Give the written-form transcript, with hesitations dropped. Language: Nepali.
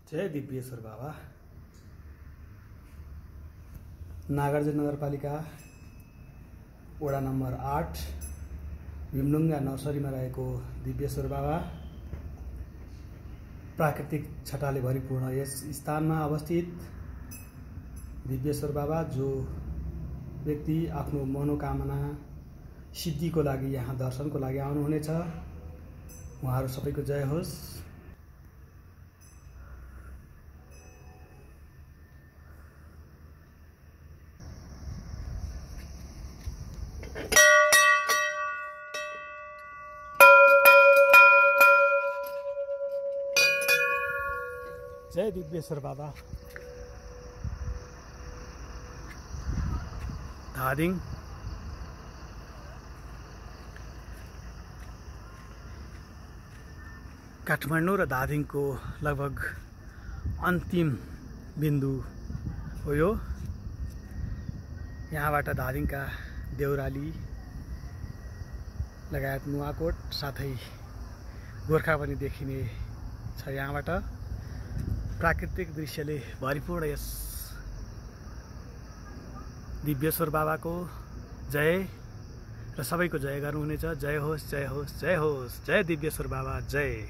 जय दिव्येश्वर बाबा। नागार्जुन नगरपालिका वडा नम्बर 8 भीमढुङ्गा नर्सरीमा रहेको दिव्येश्वर बाबा प्राकृतिक छटाले भरिपूर्ण यस स्थानमा अवस्थित दिव्येश्वर बाबा, जो व्यक्ति आफ्नो मनोकामना सिद्धिको लागि यहाँ दर्शनको लागि आउनुहुनेछ, उहाँहरू सबैको जय होस्। जय दिव्येश्वर बाबा। धादिङ काठमाडौँ र धादिङको लगभग अन्तिम बिन्दु हो यो। यहाँबाट धादिङका देउराली लगायत नुवाकोट साथै गोर्खा पनि देखिने छ। यहाँबाट प्राकृतिक दृश्यले भरिपूर्ण यस दिव्येश्वर बाबाको जय र सबैको जय गर्नुहुनेछ। जय होस्, जय होस्, जय होस्। जय दिव्येश्वर बाबा, जय।